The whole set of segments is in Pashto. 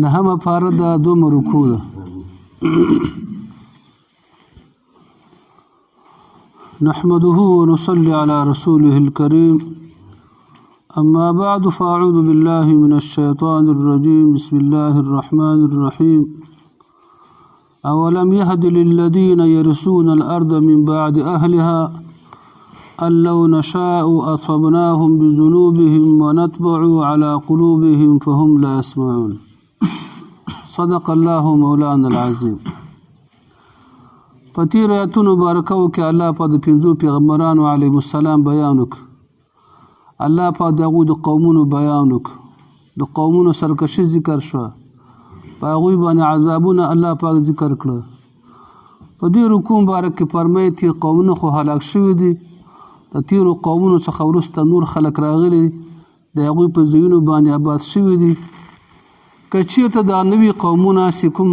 نهمه پاره ده، دومه رکوع ده. نحمده ونصلي على رسوله الكريم، أما بعد، فأعوذ بالله من الشيطان الرجيم، بسم الله الرحمن الرحيم. أولم يهد للذين يرثون الأرض من بعد أهلها أن لو نشاء أصبناهم بذنوبهم ونطبع على قلوبهم فهم لا يسمعون. صدق الله مولانا العظيم. په تېرو آیتونو مبارکو کې الله پاک د پنځو پیغمبرانو علیهم السلام بیان وکړ. الله پاک د هغوی د قومونو بیان وکړ، د قومونو سرکشي ذکر شوه، په هغوی باندې عذابونه الله پاک ذکر کړه. په دې رکوع مبارک کې فرمایي تېر قومونه خو هلاک شوي دي، د تېرو قومونو څخه وروسته نور خلک راغلي، د هغوی په ځایونو باندې آباد شوي دي. که چېرته دا نوي قومونه چې کوم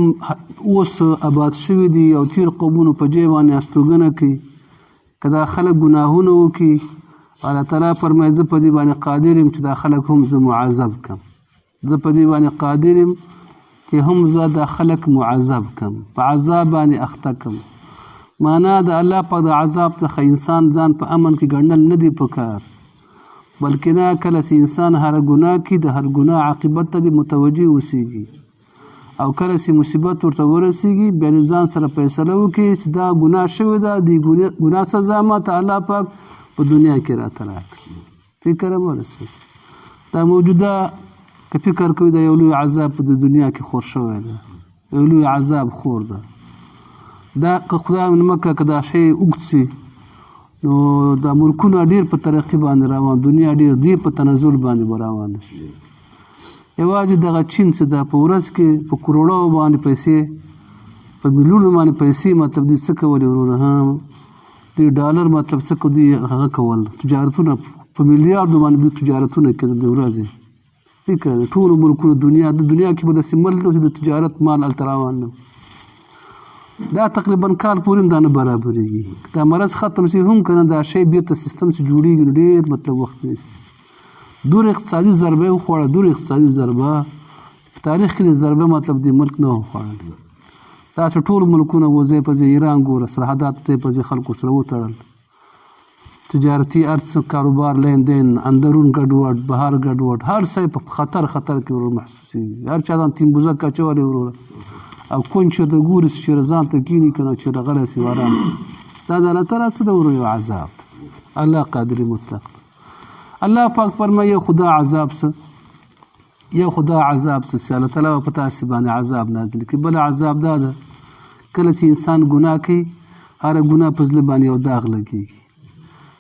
اوس آباد شوي دي او تېر قومونو په ځای باندې استوګنه کوي، که دا خلک ګناهونه وکړي، الله تعالی فرمایي زه په دې باندې قادر یم چې دا خلک هم زه معذب کړم، زه په دې باندې قادر یم چې هم زه دا خلک معذب کړم، په عذاب باندې اخته کړم. معنا د الله پاک د عذاب څخه انسان ځان په امن کې ګڼل نه دی پکار، بلکې نه، کله چې انسان هر ګناه کوي د هر ګناه عاقبت ته دې متوجه اوسېږي، او کله چې مصیبت ورته ورسېږي بیا دې ځان سره فیصله وکړي چې دا ګناه شوې ده، دې ګناه سزا ماته الله پاک په دنیا کې راته راکړي. فکر هم ورسېږي. دا موجوده که فکر کوي دا یو لوی عذاب په دنیا کې خور شوی ده، یو لوی عذاب خور ده. دا که خدای مه کړه که دا شی اوږد شي نو دا ملکونه ډېر په ترقي باندې روان، دنیا ډېر ډېر په تنزل باندې به روان شي. یوازې دغه چین چې دا په ورځ کې په کروړو باندې پیسې، په میلیونو باندې پیسې، مطلب دوی څه کولې وروره، ها دوی ډالر مطلب څه دوی هغه کول، تجارتونه په میلیاردو باندې دوی تجارتونه کېدل د ورځې. فکر د ټولو ملکونو دنیا، د دنیا کې به داسې ملک نه چې د تجارت مال هلته روان نه. دا تقریبا کال پورې هم دا نه برابرېږي. که دا مرض ختم شي هم که نه دا شی بېرته سیستم چې جوړېږي نو ډېر مطلب وخت نیسي. دومره اقتصادي ضربه یې وخوړه، دومره اقتصادي ضربه په تاریخ کې د ضربه مطلب د ملک نه وخوړل. داسې ټول ملکونه و ځای په ځای، ایران ګوره سرحدات ځای په ځای خلکو سره وتړل، تجارتي هر څه کاروبار لین دین، اندرون ګډوډ، بهر ګډوډ، هر څه په خطر خطر کې ورور محسوسېږي. هر چا ځان تیمبوزه اچولې وروره، او کون چېرته ګوري چې چېرې ځان ته کښېني که نه چېرې غلی سي ارام. دا د الله تعالی څه ده ورور، یو عذاب دی. الله قادر مطلق دی. الله پاک فرمایي یو خدا عذاب څه، یو خدا عذاب څه چې الله تعالی په تاسې باندې عذاب نازل کړي. بل عذاب دا ده کله چې انسان ګناه کوي، هره ګناه په زړه باندې یو داغ لګېږي،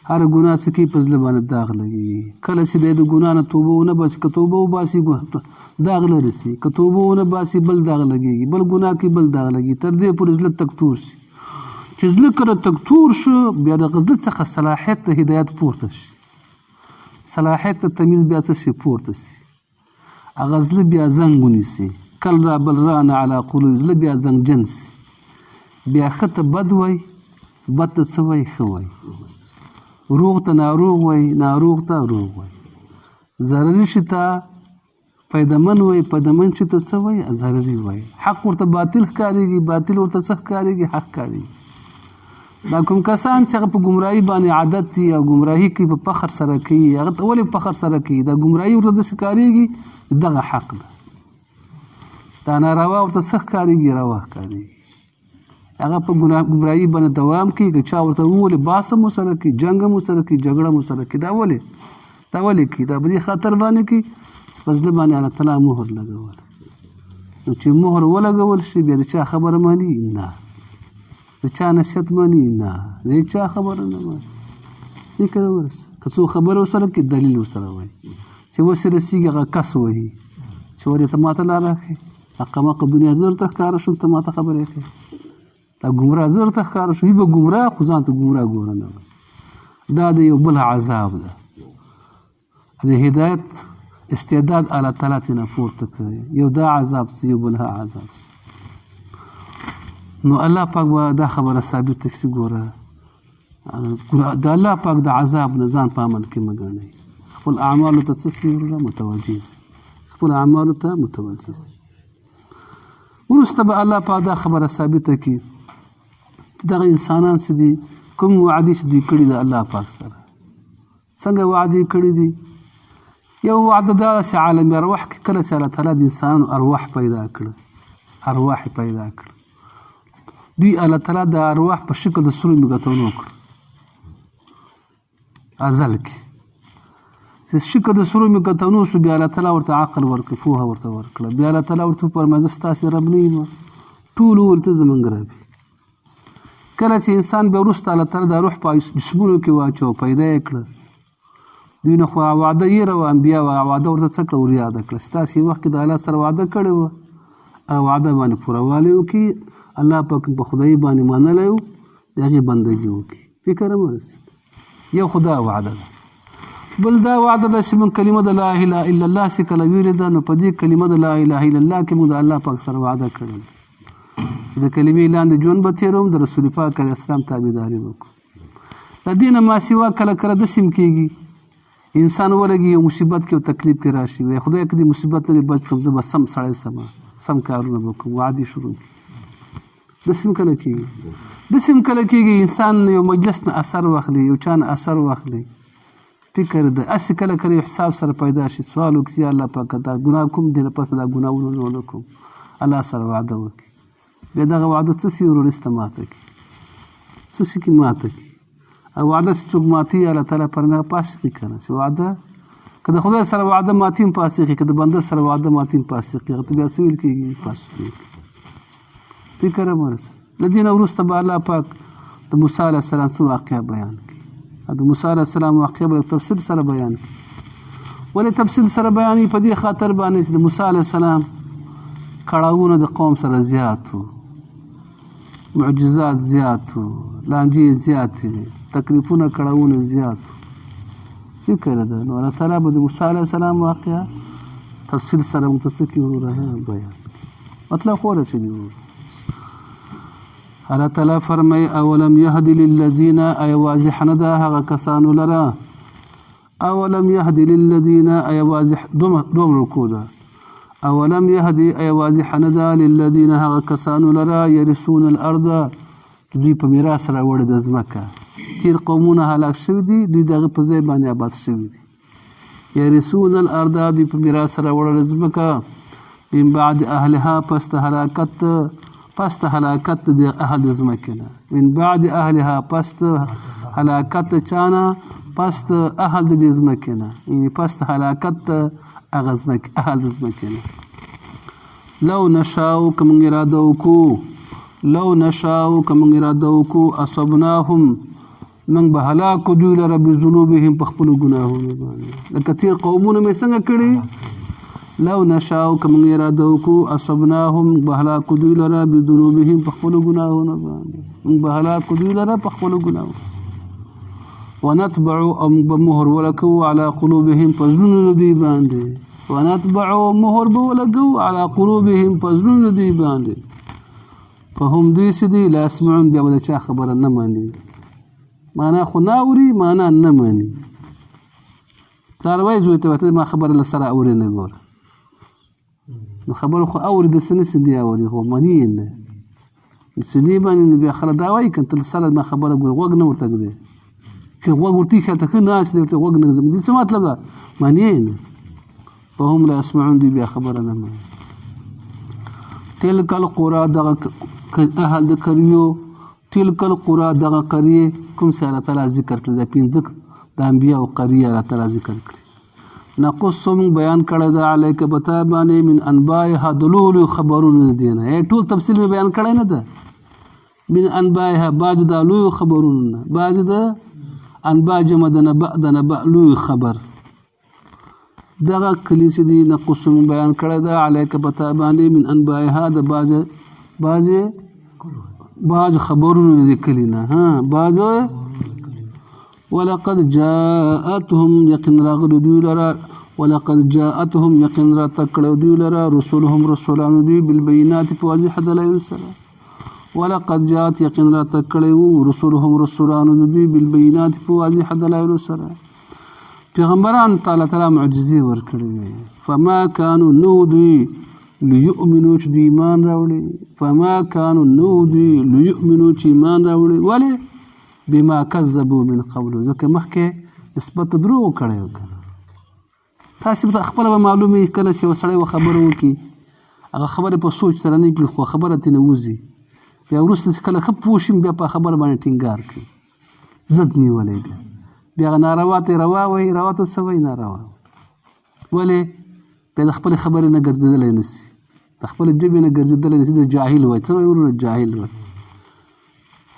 هره ګناه څه کوي په زړه باندې داغ لګېږي. کله چې دی د ګناه نه توبه ونه باسي، که توبه وباسي داغ لرې سي، که توبه ونه باسي بل داغ لګېږي، بل ګناه کوي بل داغ لګېږي، تر دې پورې زړه تک تور شي. چې زړه کله تک تور شو بیا د زړه څخه صلاحیت د هدایت پورته شي، صلاحیت د تمیز بیا څه شي پورته شي، هغه زړه بیا زنګ ونیسي، کلا بل ران علی قلوب، زړه بیا زنګجن سي، بیا ښه ته بد وایي، بد ته څه وایي، ښه وایي، روغ ته ناروغ وایي، ناروغ ته روغ وایي، ضرري شي ته پیدمن وایي، پیدمن شي ته څه وایي، ضرري وایي، حق ورته باطل ښکارېږي، باطل ورته څه ښکارېږي، حق ښکارېږي. دا کوم کسان چې هغه په ګمراهي باندې عادت دي او ګمراهي کوي په فخر سره کوي، هغه ته ولې فخر سره کوي؟ دا ګمراهي ورته داسې ښکارېږي چې دغه حق ده، دا ناروا ورته څه ښکارېږي، روا ښکارېږي. هغه په ګمراهي باندې دوام کوي. که چا ورته وولې باس هم ورسره کوي، جنګ هم ورسره کوي، جګړه هم ورسره کوي. دا ولې؟ دا ولې کوي؟ دا په دې خاطر باندې کوي چې په زړه باندې الله تعالی مهر لګول. نو چې مهر ولګول شي بیا د چا خبره ماني نه، د چا نصیحت ماني نه، د چا خبره نه ماني. فکر ورسه که څوک خبره ورسره کوي دلیل ورسره وایي، چې وسې رسېږي هغه کس وایي چې ولې ته ماته لاره ښیې، حقه مقه دنیا زه درته ښکاره شوم، ته ماته خبرې کوې، دا ګمراه زه درته ښکاره شوم، وي به ګمراه خو ځان ته ګمراه ګوره نه وایي. دا د یو بل عذاب ده. د هدایت استعداد الله تعالی ترې نه پورته کوي. یو دا عذاب څه، یو بل ها عذاب څه. نو الله پاک به دا خبره ثابته کړي، ګوره د الله پاک د عذاب نه ځان په امن کې مه ګڼئ، خپل اعمالو ته څه سي وروره متوجه سي، خپل اعمالو ته متوجه سي. وروسته به الله پاک دا خبره ثابته کړي چې دغه انسانان څه دي، کوم وعدې چې دوی کړي د الله پاک سره، څنګه وعدې کړي دي. یو وعده دا چې عالم ارواح کې کله چې الله تعالی د انسانانو ارواح پیدا کړه، ارواح یې پیدا کړه، دوی الله تعالی د ارواح په شکل د سرو مېږتونو کړ ازل کې چې شکل د سرو مېږتونو سو، بیا الله تعالی ورته عقل ورکړ، پوهه ورته ورکړه، بیا الله تعالی ورته وفرمایل زه ستاسې رب نه یم، ټول وویل ته زموږ رب یې. کله چې انسان بیا وروسته الله تعالی د روح په جسمونو کې واچو، پیدا یې کړه، دوی نه خو وعده یې وه، انبیا وه، وعده ورته څه کړه، وریاده کړه، ستاسې وخت کې د الله سره وعده کړې وه، هغه وعده باندې پوره والی وکړي، الله پاک په خدای باندې منلی و، د هغې بندګي وکړي. فکر هم ورسېد. یو خو دا وعده ده. بل دا وعده ده چې موږ کلمه د لا اله الا الله چې کله ویلې ده، نو په دې کلمه د لا اله الا الله کې موږ د الله پاک سره وعده کړې ده چې د کلمې لاندې ژوند به تېروم، د رسول پاک علیه السلام تابعداري به کوم. له دې نه ما سوا کله کله داسې هم کېږي، انسان ولګي یو مصیبت کې او تکلیف کې راشي، وایي خدای که دې مصیبت نه بچ کړم، زه به سم سړی سم، سم کارونه به کوم، وعدې شروع کړي. داسې هم کله کېږي، داسې هم کله کېږي انسان یو مجلس نه اثر واخلي، یو چا نه اثر واخلي، فکر د هسې کله کله یو حساب سره پیدا شي، سوال وکړي یا الله پاکه دا ګناه کوم، دې نه پس دا ګناهونه نور نه کوم، الله سره وعده وکړي، بیا دغه وعده څه سي وروسته ماته کړي، څه سي کې ماته کړي. او وعده چې څوک ماتوي الله تعالی فرمایي فاسق که نه، چې وعده که د خدای سره وعده ماتي هم فاسق، که د بنده سره وعده ماتي هم فاسق، هغه ته بیا څه ویل کېږي؟ فاسق. فکر هم ورسېد. له دې نه وروسته به الله پاک د موسی علیه السلام څه واقعه بیان کړي، د موسی علیه السلام واقعه به تفصیل سره بیان کړي. ولې تفصیل سره بیانوي؟ په دې خاطر باندې چې د موسی علیه السلام کړاوونه د قوم سره زیات وو، معجزات زیات وو، لانجې زیاتې وې، تکلیفونه کړاوونه زیات وو. فکر ده نو الله تعالی به د موسی علیه السلام واقعه تفصیل سره موږ ته څه کړي وروره بیان کړي. مطلب خو ورسېدی وروره. الله تعالی فرمایي اولم یهد للذین، ای واضح نه ده هغه کسانو لره، اولم یهد للذین، ای واضح دوم رکوع ده، اولم یهد ای واضح نه ده للذین هغه کسانو لره یرثون الارض، دوی په میراث راوړې ده ځمکه، تېر قومونه هلاک شوي دي، دوی د هغه په ځای باندې آباد شوي دي. یرثون الارض، دوی په میراث راوړله ځمکه، من بعد اهلها، پس د هلاکت، پس د هلاکت د اهل د ځمکې نه، من بعد اهلها، پس د هلاکت چا نه، پس د اهل د دې ځمکې نه، یعنې پس د هلاکت د هغه ځمکې، اهل د ځمکې نه. لو نشاو که موږ اراده وکړو، لو نشاو که موږ اراده وکړو، اصبناهم، موږ به هلاک کړو دوی لره بذنوبهم، په خپلو ګناهونو باندې، لکه تېر قومونه مې څنګه کړي. لو نشاو که موږ اراده وکړو، اصبناهم، موږ به هلاک کړو دوی لره بذنوبهم، په خپلو ګناهونو باندې، موږ به هلاک کړو دوی لره په خپلو ګناهونو. ونتبع، او موږ به مهر ولګوو علی قلوبهم، په زړونو د دوی باندې، ونتبع، مهر به ولګوو علی قلوبهم، په زړونو د دوی باندې، فهم دوی څه دي؟ لا يسمعون، بیا به د چا خبره نه مني، معنا خو نه اوري، معنا نه مني. پلار وایي زوی ته ما خبره له سره اورې نه ګوره، نو خبره خو اوري، داسې نه څه دي اوري، خو مني یې نه، څه دي باندې. نو بیا خلک دا وایي که ته له سره ما خبره ګوره، غوږ نه ورته ږدې، که غوږ ورته ایښی هلته ښه ناست دی، ورته غوږ نه ږدم، دې څه مطلب ده؟ مني یې نه. فهم لا يسمعون، دوی بیا خبره نه مني. تلک القرى، دغه اهل د قریو، تلک القرى دغه قریې کوم څه الله تعالی ذکر کړي، دا پنځه د انبیاو قریې الله تعالی ذکر کړي. نقص موږ بیان کړی ده علیک په تا باندې من انبائها، د لویو لویو خبرونو د دې نه، ټول تفصیل مې بیان کړی نه ده. من انبائها، باج د لویو خبرونو نه، باج د انباء جمع د نبأ، د نبأ لوی خبر. دغه کلی چې دی نقص موږ بیان کړی ده علیک په تا باندې من انبائها، د باج باج باج خبرونو د دې کلي نه، ها باج. ولقد جاءتهم، یقین راغلي دوی لره، ولقد جاءتهم، یقین راته کړی دوی لره رسولهم، رسولانو دوی بالبینات، په واضح دلایلو سره. ولقد جاءت، یقین راته کړی وو رسولهم، رسولانو دوی بالبینات، په واضح دلایلو سره. پیغمبرانو ته الله تعالی معجزې ورکړې وې. فما کانو، نو دوی لیؤمنو چې دوی ایمان راوړي. فما کانو، نو دوی لیؤمنو چې ایمان راوړي. ولې؟ بما کذبوا من قبل، ځکه مخکې نسبت دروغ کړی و. که تاسې به خپله به معلومه وي، کله چې یو سړی یوه خبره وکړي، هغه خبره په سوچ سره نه کړي، خو خبره ترې وځي، بیا وروسته چې کله ښه پوه شي، بیا په خبره باندې ټینګار کوي، ضد نیولی، بیا هغه ناروا ته روا وایي، روا ته څه وایي؟ ناروا. ولې؟ بیا د خپلې خبرې نه ګرځېدلی نه سي، د خپلې ژبې نه ګرځېدلی نه سي، د جاهل وایي. څه وایي وروره؟ جاهل وایي،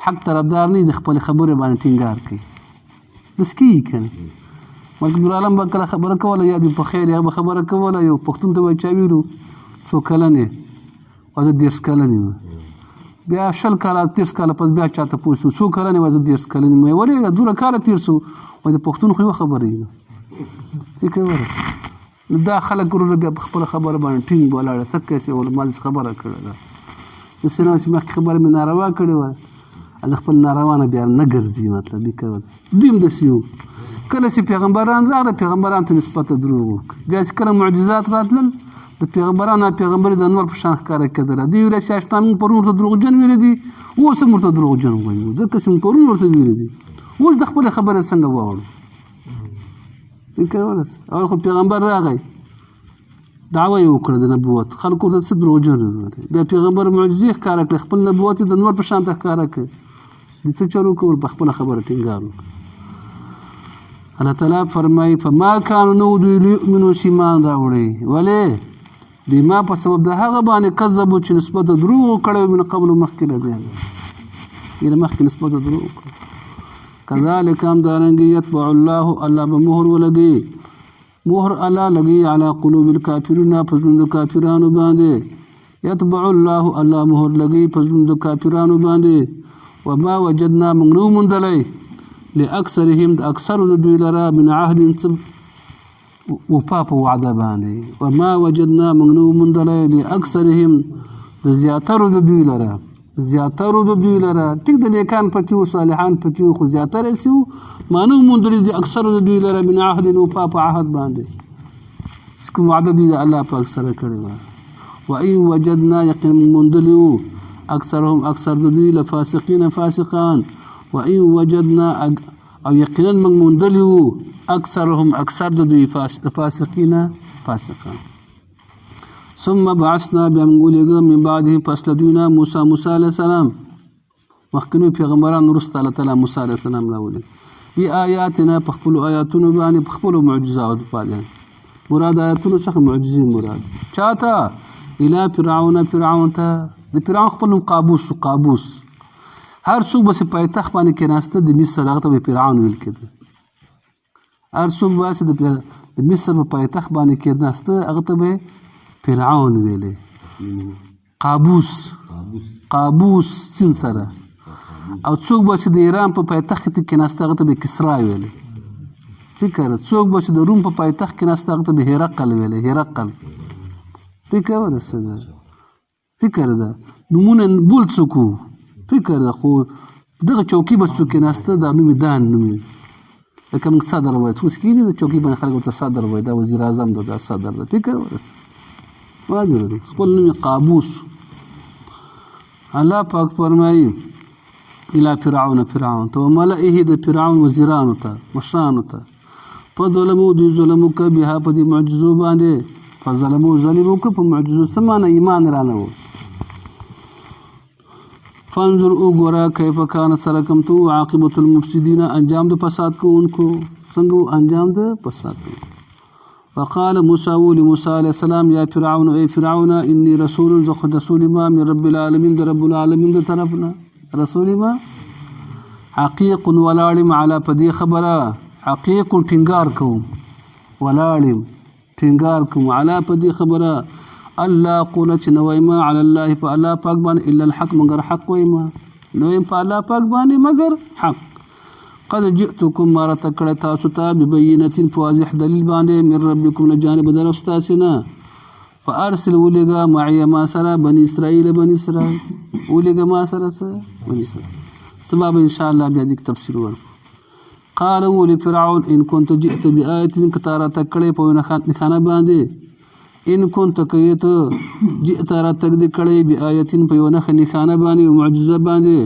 حق طرفدار نه، د خپلې خبرې باندې ټینګار کوي. داسې کېږي که نه؟ ملک نورعالم به کله خبره کوله، یا دې په خیر، یا به خبره کوله، یو پښتون ته به چا ویلو څو کلن یې؟ وایي زه 30 کلن یم. بیا 20 کاله 30 کاله پس بیا چا ته پوه شو، څو کلن یې؟ وایي زه 30 کلن یم. وایي ولې دا دومره کاله تېر شو؟ وایي د پښتون خو یوه خبره وي. فکر ورسېد. دا خلک وروره بیا په خپله خبره باندې ټینګ ولاړ، څه کوې چې علما داسې خبره کړې ده، داسې نه چې مخکې خبره مې ناروا کړې وه، د خپل ناروا نه بیا نه ګرځي. مطلب یې کوي دوی هم داسې وو. کله چې پیغمبران راغله، پیغمبران ته نسبت دروغ وکړ. بیا چې کله معجزات راتلل، د پیغمبرانو پیغمبري د انور په شان ښکاره کېدله. دوی ویل چې اشنا موږ پرون ورته دروغجن ویلي دي، اوس هم ورته دروغجن وایو، ځکه چې موږ پرون ورته ویلي دي، اوس د خپلې خبرې څنګه واوړو؟ فکر ورسېد. اول خو پیغمبر راغی، دعوه یې وکړه د نبوت، خلکو ورته څه دروغجن وویل. بیا پیغمبر معجزې ښکاره کړې، خپل نبوت یې د انور په شان ته ښکاره کړ. د څه چل وکړ؟ په خپله خبره ټینګار وکړ. الله تعالی فرمایي فما کانو، نو دوی لیؤمنو چې ایمان راوړي. ولې؟ بما په سبب د هغه باندې کذبو چې نسبت د دروغو کړی من قبل، مخکې له دې نه، یعنې مخکې نسبت د دروغو کړی. كذلك همدارنګه یتبع الله، الله به مهر ولګي، مهر الله لګي علی قلوب الکافرین، په زړونو د کافرانو باندې. یتبع الله، الله مهر لګي په زړونو د کافرانو باندې. وما وجدنا، موږ نه موندلی لأکثرهم، د اکثرو د دوی لره من عهد، څه وفا په وعده باندې. وما وجدنا، موږ نه موندلی لأکثرهم، د زیاترو د دوی لره، زیاترو د دوی لره. ټیک د نیکان پکې وو، صالحان پکې وو، خو زیاتره یې څه وو؟ ما نه موندلي د اکثرو د دوی لره من عهد، وفا په عهد باندې، کوم وعده دوی د الله پاک سره کړې وه. وإن وجدنا، یقینا موږ موندلي وو اکثرهم، اکثر د دوی لفاسقین، فاسقان. وإن وجدنا، او یقینا موږ موندلي وو اکثرهم، اکثر د دوی فاسقین، فاسقان. ثم بعثنا، بیا موږ ولېږه من بعدهم، پس له دوی نه موسی، موسی علیه السلام. مخکنیو پیغمبرانو وروسته الله تعالی موسی علیه السلام راولېږه بآیاتنا، په خپلو آیاتونو باندې، په خپلو معجزاتو باندې. مراد آیاتونو څخه معجزې مراد. چاته؟ الی فرعون، فرعون ته. د فرعون خپل نوم قابوس، قابوس. هر څوک به چې پایتخت باندې کېناسته د مصر، هغه ته به فرعون ویل کېده. هر څوک به چې د مصر په پایتخت باندې کېناسته، هغه ته به فرعون ویلې. قابوس، قابوس سین سره. او څوک به چې د ایران په پایتخت کې کېناسته، هغه ته به کسرا ویلې. فکر، څوک به چې د روم په پایتخت کې ناسته، هغه ته به هرقل ویلې، هرقل. فکر ورسېده. فکر ده نومونه بول څوک وو. فکر ده خو دغه چوکۍ به څوک کېناسته، دا نوم یې دان نوم یې، لکه موږ صدر وایو، څوک کښېني د چوکۍ باندې خلک ورته صدر وایي، دا وزیر اعظم ده، دا صدر ده. فکر ورسېده. خپل نوم یې قابوس. الله پاک فرمایي الی فرعون، فرعون ته، وملئه، د فرعون وزیرانو ته، مشرانو ته. فظلمو، دوی ظلم وکړ بها، په دې معجزو باندې. فظلمو، ظلم وکړ په معجزو، څه معنی؟ ایمان رانه وړ. فانظر، وګوره کیف کان، سره کوم تو عاقبة المفسدین، انجام د فساد کوونکو څنګه و؟ انجام د فساد کوونکو. وقال موسی، ویل موسی علیه السلام یا فرعون، ای فرعون، انی رسول، زه خو رسول ما من رب العالمین، د رب العالمین د طرف نه رسول ما. حقیق، ولاړ یم علی، په دې خبره حقیق ټینګار کوم، ولاړ یم ټینګار کوم علی، په دې خبره، الله قول، چې نه وایم علی الله، په الله پاک باندې الا الحق، مګر حق وایم. نه وایم په الله پاک باندې مګر حق. قد جئتکم، ما راته کړی تاسو ته ببینة، په واضح دلیل باندې، من ربکم، له جانبه د رب ستاسې نه. فارسل، ولېږه معي، ما سره بني اسرائیل، بني اسرائیل ولېږه ما سره. څه؟ بني اسرائیل. سبا به انشاءالله بیا دې تفصیل ورکړو. قال ولی فرعون ان كنت جئت بآية که تا راتګ کړی په یو نښانه باندې، ان كنت که یې ته جئت راتګ دې کړی بآية په یوه نښه نښانه باندې، یوه معجزه باندې،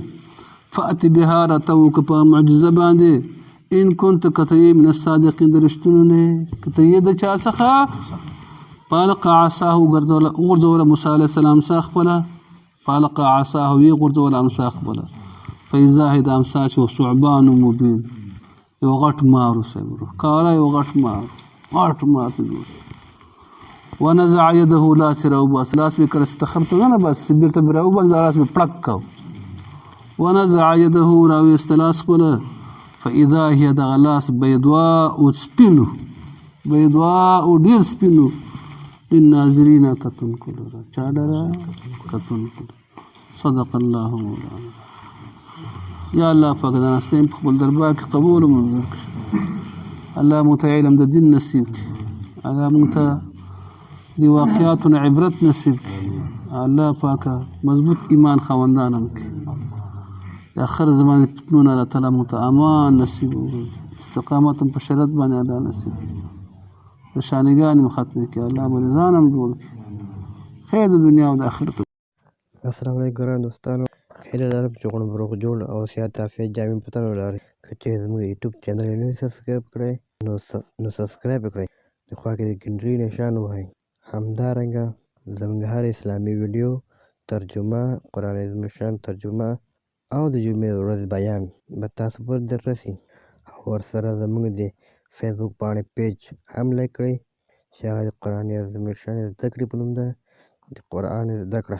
فأت بها راته وکړه په معجزه باندې، ان كنت که ته یې من الصادقین د رښتونو نه، که ته یې د چا څخه. فألقى عصاه وغورځوله موسی علیه السلام امسا خپله، فألقى عصاه ویې غورځوله امسا خپله، فإذا هي د امسا چې ثعبان مبین، یو غټ مار و صاحب ښکاره یو غټ مار، غټ مار ته جوړ. ونزع يده لاس یې راوباسه، لاس مې کړه چې تخر ته نه باسي، بېرته مې راوباسه، دا لاس مې پړک کړ. ونزع يده راویسته لاس خپله، فإذا هي دغه لاس بيضاء سپین و، بيضاء ډېر سپین و، للناظرین کتونکو لره، چا لره؟ کتونکو لره. صدق الله مولانا. یا الله پاک دا ناستې په خپل دربار کې قبول او منظور کړي. الله مونږ ته علم د دین نصیب کړي، الله مونږ ته د واقعاتو نه عبرت نصیب کړي، الله پاک مضبوط ایمان خاوندان هم کړي. د اخر زمان فتنو نه الله تعالی مونږ ته امان نصیب وګرځي، استقامت هم په شریعت باندې الله نصیب کړي، پریشانیګانې هم ختمې کړي، الله به ځان هم جوړ کړي، خیر د دنیا او د آخرت. السلام علیکم ګران دوستانو، هیله لرم چې غوڼ روغ جوړ او صحت عافیت جامې په تن ولرئ. که چیرې زموږ یوټیوب چینل یې نه وي سبسکرایب کړی نو سبسکرایب یې کړئ، د خوا کې د ګنډري نشان ووهئ. همدارنګه زموږ هر اسلامي ویډیو ترجمه، قرآن عظیم الشان ترجمه او د جمعې ورځې بیان به تاسو پورې در رسي. او ورسره زموږ د فیسبوک پاڼې پیج هم لایک کړئ چې هغه د قرآن عظیم الشان زده کړې په نوم ده، د قرآن زده کړه.